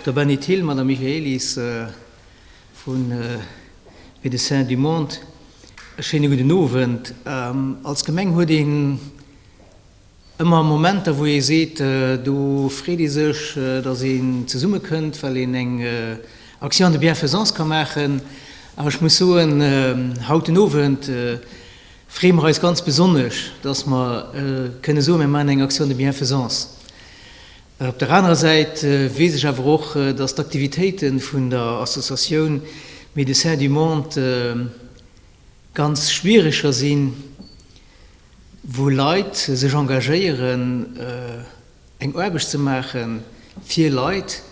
Dokter Benny Thill, Madame Michaelis vu Médecins du Monde, e schéine gudden Owend. Als Gemeng huet een ëmmer Momenter, wou ee seet, do freet ee sech, datt een zesummekënnt, well een eng Action de bienfaisance ka maachen. Awer ech muss soen, haut den Owend freeë mer eis ganz besonnesch, datt mer kënne soen, mir maachen eng Action de bienfaisance. Op der anerer Säit weess ech awer och, datt d'Aktivitéite vun der Associatioun Médecins du Monde ganz schwiereger sinn, wou Leit sech engagéieren, eng Aarbecht ze maache fir Leit,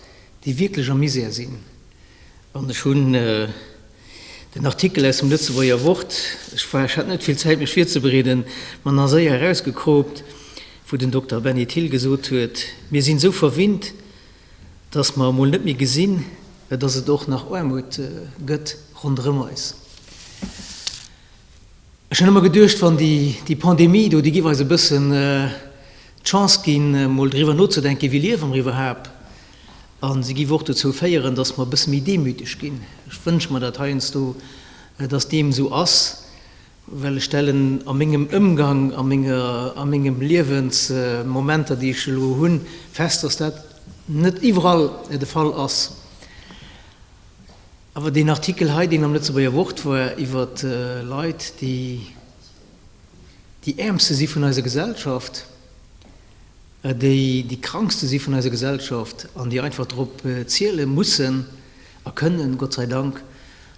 déi wierklech am Misär sinn. An ech hunn den Artikel aus dem Lëtzebuerger Wort, ech war, ech hat net vill Zäit mech virzebereeden, ma nach séier erausgekroopt, wou den Dokter Benny Thill gesot huet, Mir sinn esou verwinnt, dass mer emol net méi gesinn, dass et och nach Aarmut gëtt ronderëm eis. Ech hunn ëmmer geduecht, wann déi Pandemie do, déi giff eis e bëssen d'Chance ginn, emol driwwer nozedenken, wéi liewe mer iwwerhaapt? A se giff och dozou féieren, datt mer e bësse méi demüteg ginn. Ech wënsche mer dat heiansdo, datt deem esou ass, well ech stellen a mengem Ëmgang, a menger, a mengem Liewensmomenter, déi ech elo hunn, fest, datt dat net iwwerall de Fall ass. Awer deen Artikel hei, deen am Lëtzebuerger Wort war, iwwer Leit, déi déi Äermste si vun eiser Gesellschaft, déi déi Krankste si vun eiser Gesellschaft an déi einfach drop ziele mussen a kënnen, Gott sei Dank,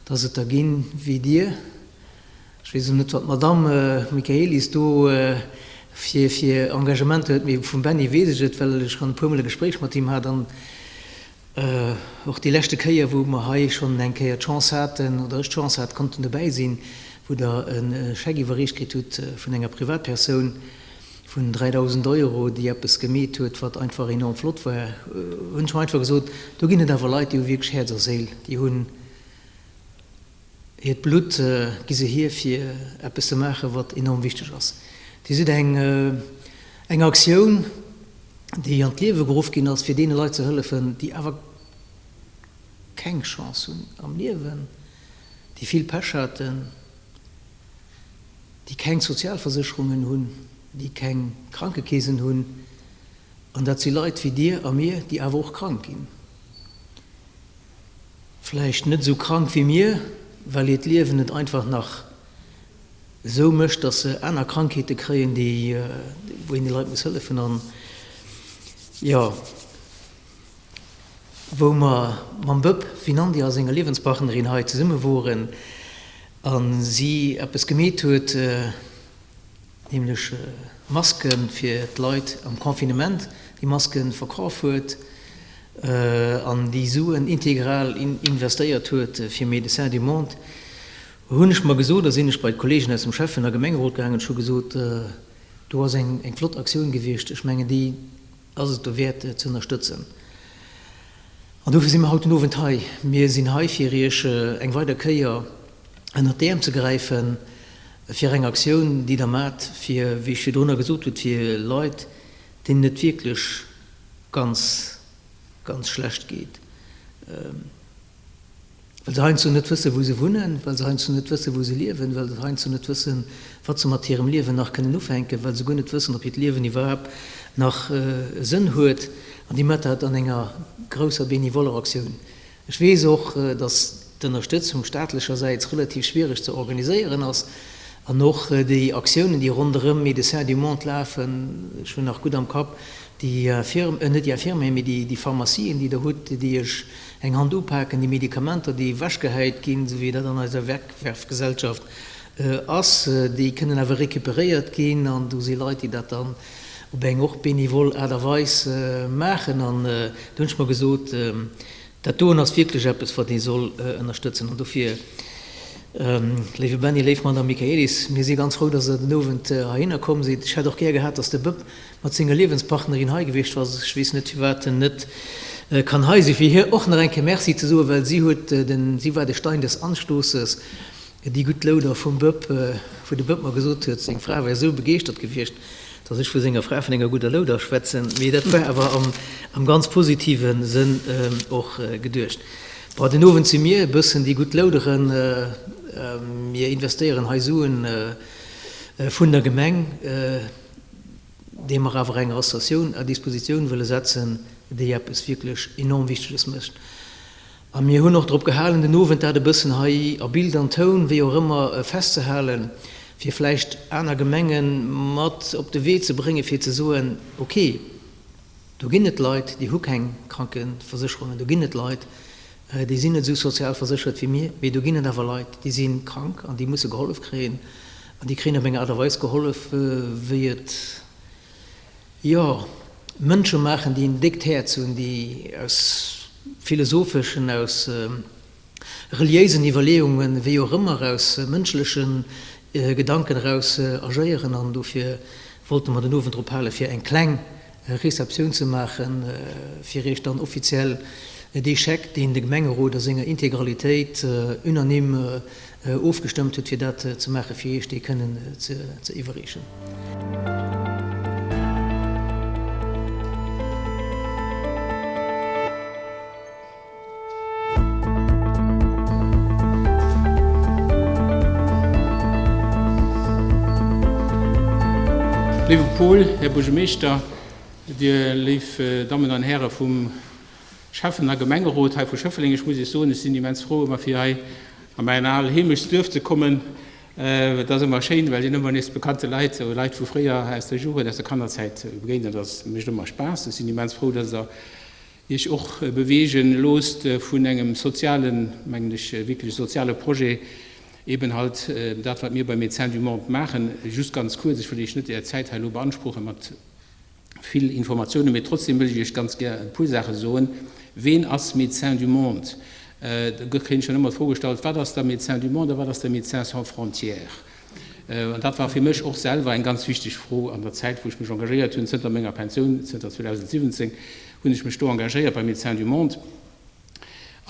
dass et der ginn wéi Dir, ech weess elo net, wat d'Madamm Michaelis do fir Engagementer huet, mee vum Benny weess ech et, well ech schonn e puermol e Gespréich mat him hat an Och déi leschte Kéier, wou mer hei schonn eng Kéier d'Chance haten, oder ech d'Chance hat, konnten dobäi sinn, wou Der e Scheck iwwerreecht kritt hutt vun enger Privatpersoun vun 3.000 Euro, déi eppes gemeet huet, wat einfach enorm flott war, hunn ech mer einfach gesot, do ginn et awer Leit, déi hu wierklech Häerz a Séil, déi hunn hiert Blutt gi se hier, fir eppes ze maachen, wat enorm wichteg ass. Dir sidd eng Aktioun, déi an d'Liewe geruff ginn ass, fir deene Leit ze hëllefen, déi awer keng Chance hunn am Liewen, déi vill Pech haten, déi keng Sozialversécherungen hunn, déi keng Krankekeesen hunn. An dat si Leit wéi Dir a mir, déi awer och krank ginn. Vläicht net esou krank wéi mir, well hiert Liewen et einfach nach esou mécht, dass se aner Krankheete kréien, déi, wou een de Leit muss hëllefen an, jo, wou mer mam Bëb Winandy a senger Liewenspartnerin hei zesumme woren a si eppes gemeet huet, nämlech Maske fir d'Leit am Confinement, déi Maske verkaf huet an déi Suen integral investéiert huet fir Médecins du Monde, hunn ech mer gesot, da sinn ech bei d'Kollegen aus dem Schäffen a Gemengerot gaangen, ech hu gesot, do ass eng flott Aktioun gewiescht, ech mengen déi ass et dowäert ze ënnerstëtzen. An dofir si mer haut den Owend hei. Mir sinn hei fir Iech eng weider Kéier ënnert d'Äerm ze gräifen, fir eng Aktioun déi Der maacht, fir, wéi ech virdrunner gesot hutt, fir Leit, deenen et wierklech ganz, ganz schlecht geet. Well se heiansdo net wëssen, wou se wunnen, well se heiansdo net wëssen, wou se liewen, well se heiansdo net wëssen, wat se mat hirem Liewen nach kënnen ufänken, well se guer net wëssen, ob hiert Liewen iwwerhaapt nach e Sënn huet. An déi mat dat an enger grousser benevoller Aktioun. Ech weess och, dass d'Ënnerstëtzung staatlechersäits relativ schwiereg ze organiséieren ass an och déi Aktiounen, déi ronderëm Médecins du Monde lafen, ech hunn nach gutt am Kapp déi Infirm-, net déi Infirmieren, mee déi Pharmacien, déi Der hutt, déi Iech eng Hand upaken, déi Medikamenter, déi ewechgehäit ginn, esou wéi dat an eiser Wegwerfgesellschaft ass, déi kënnen awer recuperéiert ginn an do si Leit, déi dat dann op eng och benevol Aart a Weis maachen. An do hunn ech mer gesot, dat doen ass wierklech eppes, wat ee soll ënnerstëtzen. An dofir, léiwe Benny, léif Madame Michaelis, mir si ganz frou, dass Der den Owend heihinner komm sidd. Ech hätt och gär gehat, dass de Bëb mat senger Liewenspartnerin hei gewiescht ass. Ech weess net firwat en net kann hei sinn, fir hir och nach eng Kéier Merci ze soen, well si huet den, si war de Stein des Anstoßes, déi gutt Louder vum Bëb, wou de Bëb mer gesot huet, seng Fra wär esou begeeschtert gewiescht, dass ech vu senger Fra vun enger gudder Louder schwätzen, mee dat war awer am ganz positive Sënn och geduecht. Bon, den Owend si mir e bëssen déi gutt Louderen. Mir investéieren hei Suen vun der Gemeng, déi mer awer enger Associatioun à dispositioun wëlle setzen, déi eppes wierklech enorm Wichteges mécht. A mir hunn och drop gehalen, den Owend dat e bëssen hei a Bild an Toun, wéi och ëmmer, festzehalen, fir vläicht aner Gemenge mat op de Wee ze bréngen, fir ze soen, Okay, do ginn et Leit, déi hu keng Krankeversécherungen, do ginn et Leit, déi sinn net esou sozial verséchert wéi mir, mee do ginn et awer Leit, déi si krank an déi musse gehollef kréien an déi kréien op eng Aart a Weis gehollef, wéi et, Jo, Mënsche maachen, déi en déckt Häerz hunn, déi aus philosopheschen, aus reliéisen Iwwerleeungen, wéi och ëmmer, aus mënschleche Gedanken eraus agéieren. An dofir wollte mer den Owend drop halen, fir eng kleng Receptioun ze maachen, fir Iech dann offiziell dee Scheck, deen de Gemengerot a senger Integralitéit unanime ofgestëmmt huet, fir dat ze maachen, fir Iech dee kënnen ze iwwerreechen. Léiwe Paul, Här Buergermeeschter, Dir léif Dammen an Häre vum Schäffen a Gemengerot hei vu Schëffleng. Ech muss Iech soen, ech sinn immens frou ëmmer fir hei a mäin al Heemechtsduerf ze kommen. Et ass ëmmer schéin, well een ëmmer nees bekannte Leit, Leit vu fréier, aus der Jugend, aus der Kannerzäit begéint an dat mécht ëmmer Spaass. Ech sinn immens frou, dass Der Iech och beweegen loosst vun engem sozialen, mengen ech, wierklech soziale Projet, eben halt dat wat mir bei Médecins du Monde maachen. Just ganz kuerz, ech wëll Iech net Är Zäit hei elo beanspruche mat vill Informatiounen, mee trotzdem wëll ech Iech ganz gär e puer Saache soen. Ween ass Médecins du Monde? Do kréien ech dann ëmmer d'Fro gestallt, Wat ass da Médecins du Monde a wat ass da Médecins sans frontières? An dat war fir mech och selwer eng ganz wichteg Fro an der Zäit, wou ech mech engagéiert hunn. Zënter menger Pensioun, zënter 2017, hunn ech mech do engagéiert bei Médecins du Monde.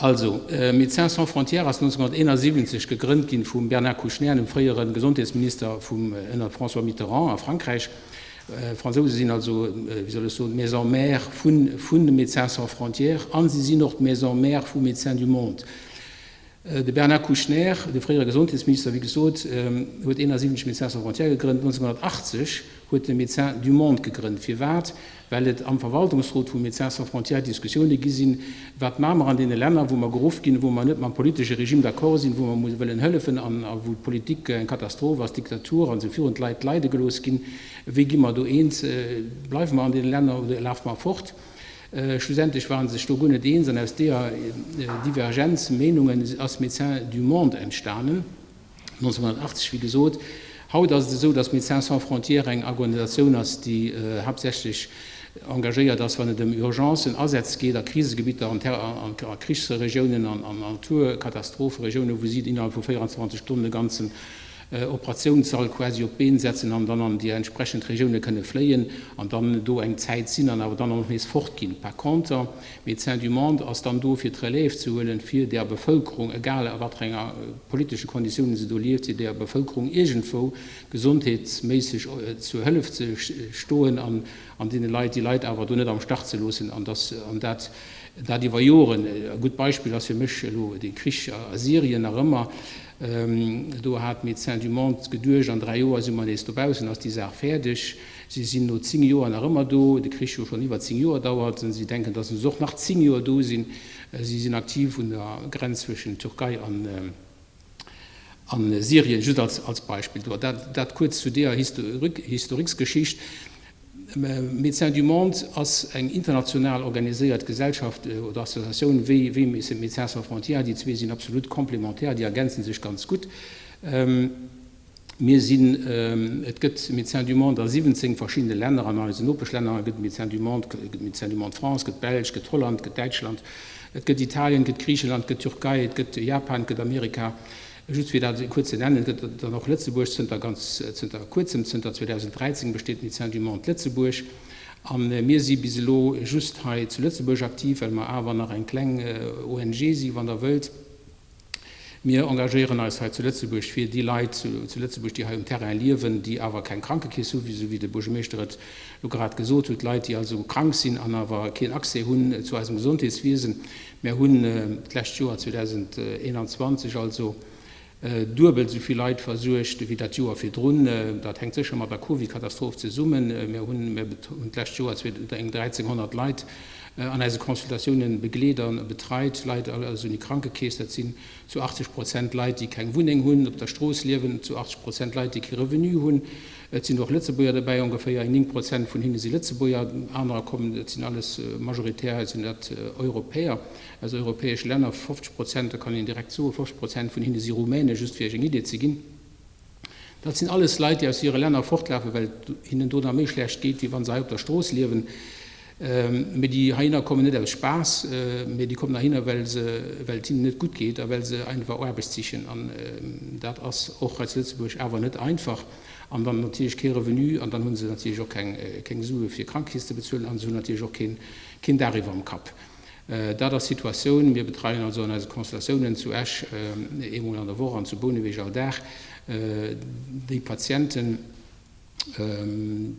Also, Médecins sans frontières ass 1971 gegrënnt ginn vum Bernard Kouchner, dem fréiere Gesondheetsminister vum ënner François Mitterrand a Frankräich. D'Fransouse sinn also, wéi soll ech soen, d'Maison mère vu vu Médecins sans frontières a si sinn och d'Maison mère vu Médecins du Monde. De Bernard Kouchner, de fréiere Gesondheetsminister, wéi gesot, huet 71 Médecins sans frontières gegrënnt. 1980 huet e Médecins du Monde gegrënnt. Firwat? Well et am Verwaltungsrot vu Médecins sans frontières Diskussioune gi sinn, Wat maache mer an deene Länner, wou mer geruff ginn, wou mer net mam politesche Regime d'accord sinn, wou mer wëllen hëllefen an wou d'Politik eng Katastroph ass, Diktatur an esou virun, d'Leit leide gelooss ginn? Wéi gi mer do eens? Bleiwe mer an deene Länner oder lafe mer fort? Schlussendlech ware se sech do guer net eens an aus deeër Divergenz, Meenungen, ass Médecins du Monde entstanen. 1980, wéi gesot. Haut ass et esou, datt Médecins sans frontières eng Organisatioun ass, déi haaptsächlech engagéiert ass, wann et ëm Urgencen, Asätz geet a Krisegebitter, an a Krichsregiounen an an Naturkatastropheregiounen, wou si innerhalb vu 24 Stonnen e ganzen Operatiounssall quasi op d'Been setzen an dann an déi entsprechend Regioune kënne fléien an dann do eng Zäit sinn an awer dann och nees fortginn. Par conter, Médecins du Monde ass dann do fir d'Relève ze huelen, fir der Bevëlkerung, egal a wat fir enger politesche Konditiounen se do lieft, fir der Bevëlkerung iergendwou gesondheetsméisseg zur Hëllef ze stoen an an deene Leit, déi Leit awer do net am Stach ze loossen an dass an dat dat iwwer Joren. E gutt Beispill ass fir mech elo de Krich a Syrien nach ëmmer. Do hat Médecins du Monde geduecht, an 3 Joer si mer nees dobaussen, ass déi Saach fäerdeg. Si sinn no 10 Joer nach ëmmer do, de Krich jo schonn iwwer 10 Joer dauert, si denken, datt se och nach 10 Joer do sinn. Si sinn aktiv un der Grenz zwëschen Türkei an Syrien, just als Beispill. Dat kuerz zu deeër Historiksgeschicht. Médecins du Monde ass eng international organiséiert Gesellschaft oder Associatioun wéi Médecins sans frontières. Déi zwee sinn absolut complémentaire, déi ergänze sech ganz gutt. Mir sinn, et gëtt Médecins du Monde a 17 verschiddene Länner, an eisen Nopeschlänner gëtt et Médecins du Monde, gëtt Médecins du Monde France, gëtt d'Belsch, gëtt Holland, gëtt Däitschland, et gëtt Italien, et gëtt Griichenland, et gëtt Türkei, et gëtt Japan, et gëtt Amerika, just fir dat kuerz ze nennen. Et gëtt dann och Lëtzebuerg, zënter ganz, zënter kuerzem, zënter 2013 besteet Médecins du Monde Lëtzebuerg. A mir si bis elo just hei zu Lëtzebuerg aktiv, well mer awer nach eng kleng ONG si, wann Der wëllt. Mir engagéieren eis hei zu Lëtzebuerg fir déi Leit zu Lëtzebuerg, déi hei um Terrain liewen, déi awer keng Krankekeess hu, esou wéi de Buergermeeschter et elo grad gesot huet, Leit, déi also krank sinn an awer keen Accès hunn zu eisem Gesondheetswiesen. Mir hunn d'lescht Joer, 2021 also, duebel esou vill Leit versuergt wéi dat Joer virdrun. Dat hänkt sécher mat der Covid-Katastroph zesummen. Mir hunn d'lescht Joer eng 1.300 Leit an eise Consultatiounen begleet a betreit, Leit also ouni Krankekeess. Dat sinn zu 80 Prozent Leit, déi keng Wunneng hunn, op der Strooss liewen, zu 80 Prozent Leit, déi kee Revenu hunn. Et sinn och Lëtzebuerger dobäi, ongeféier eng 9 Prozent vun hinne si Lëtzebuerger, anerer kommen, et sinn alles majoritär sinn dat Europäer aus europäesche Länner, 50 Prozent, da kann een direkt soen, 50 Prozent vun hinne si Rumänen, just fir Iech eng Idee ze ginn. Dat sinn alles Leit, déi aus hire Länner fortlafen, well et hinnen do nach méi schlecht geet, wéi wa se hei op der Strooss liewen. Mee déi heihinner kommen net aus Spaass, mee déi kommen heihinner, well se, well et hinnen net gutt geet a well se einfach Aarbecht sichen. An dat ass och hei zu Lëtzebuerg awer net einfach. An dann natierlech kee Revenu an dann hu se natierlech och keng, keng Sue fir Krankekeess ze bezuelen a se hunn natierlech och keen, keen Daach iwwerm Kapp. Dat ass d'Situatioun. Mir betreien also an eise Consultatiounen zu Esch eemol an der Woch an zu Bouneweg all Dag déi Patienten.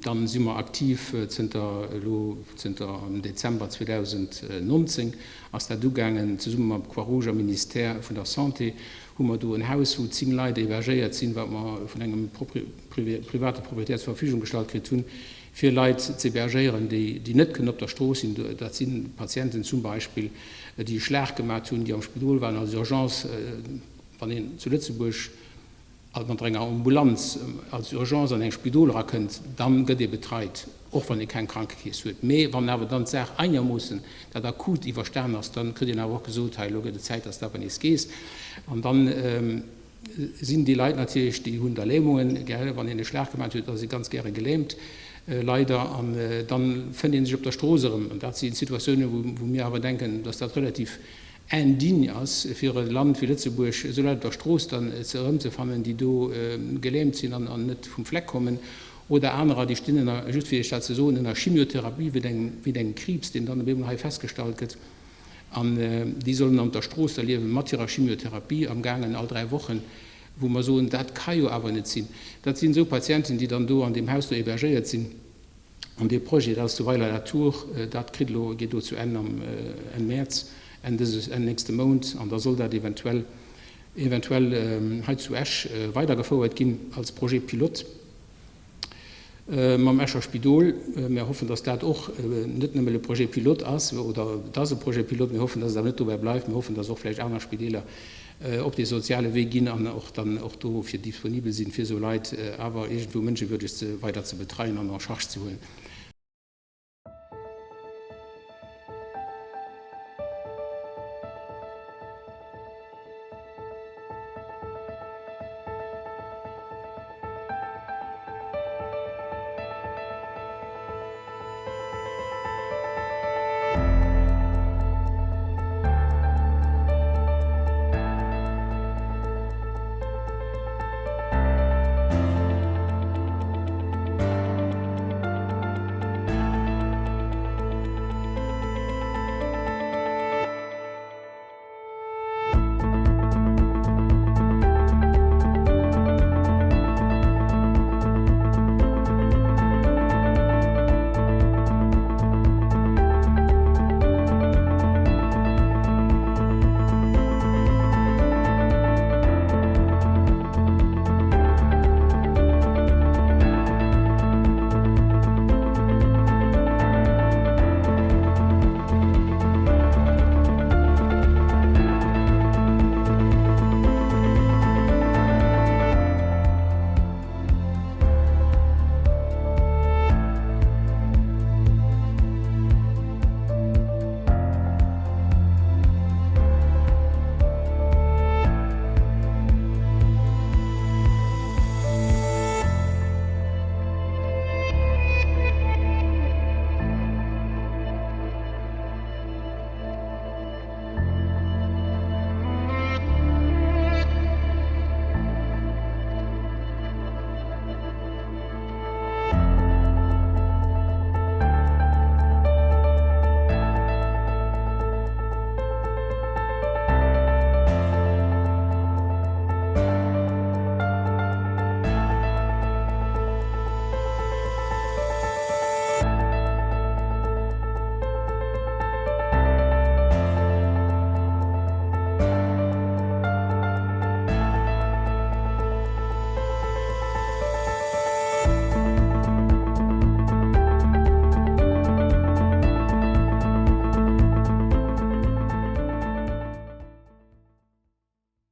Dann si mer aktiv zënter elo, zënter am Dezember 2019 ass dat ugaangen, zesumme mam Croix-Rouge a Ministère vun der Santé hu mer do en Haus, wou 10 Leit hébergéiert sinn, wat mer vun engem private Propriétaire zur Verfügung gestallt kritt hunn, fir Leit z'hébergéieren, déi net kënnen op der Strooss sinn. Dat si Patienten zum Beispill, déi e Schlag gemat hunn, déi am Spidol waren als Urgence. Wann een zu Lëtzebuerg mat enger Ambulanz als Urgence an eng Spidol erakënnt, da gëtt ee betreit, och wann ee keng Krankekeess huet. Mee wann awer dann d'Saach einermoossen dat akut iwwerstan ass, da kritt een awer och gesot, hei elo gëtt et Zäit, dass de awer nees gees. An dann sinn déi Leit natierlech, déi hunn da Lähmungen, gell, wann een e Schlag gemat huet, ass ee ganz gäre gelähmt, leider, an dann fënnt ee sech op der Strooss erëm. An dat si Situatiounen, wou mir awer denken, dass dat relativ indigne ass, fir e Land wéi Lëtzebuerg esou Leit op der Strooss dann erëmzefannen, déi do gelähmt sinn an net vum Fleck kommen, oder anerer, déi stinn ënner, just fir Iech dat ze soen, ënner Chimiotherapie wéint engem, wéint engem Kriibs, deen dann op eemol hei festgestallt gëtt, an déi sollen an der Strooss da liewen mat hirer Chimiotherapie amgaangen all 3 Wochen, wou mer soen, dat ka jo awer net sinn. Dat sinn esou Patienten, déi dann do an deem Haus do hébergéiert sinn. An dee Projet, dat ass zu Weiler-la-Tour, dat kritt elo, geet elo zu Enn am Enn Mäerz, Enn dëses, Enn nächste Mount, an da soll dat eventuell, eventuell hei zu Esch weidergefouert ginn als Projet pilote mam Escher Spidol. Mir hoffen, dass dat och net nëmme e Projet pilote ass, oder et ass e Projet pilote, mir hoffen, dass et awer net dobäi bleift. Mir hoffen, dass och vläicht aner Spideeler op dee soziale Wee ginn an och dann och dofir disponibel sinn, fir esou Leit awer iergendwou mënschewürdeg ze weider ze betreien an en charge ze huelen.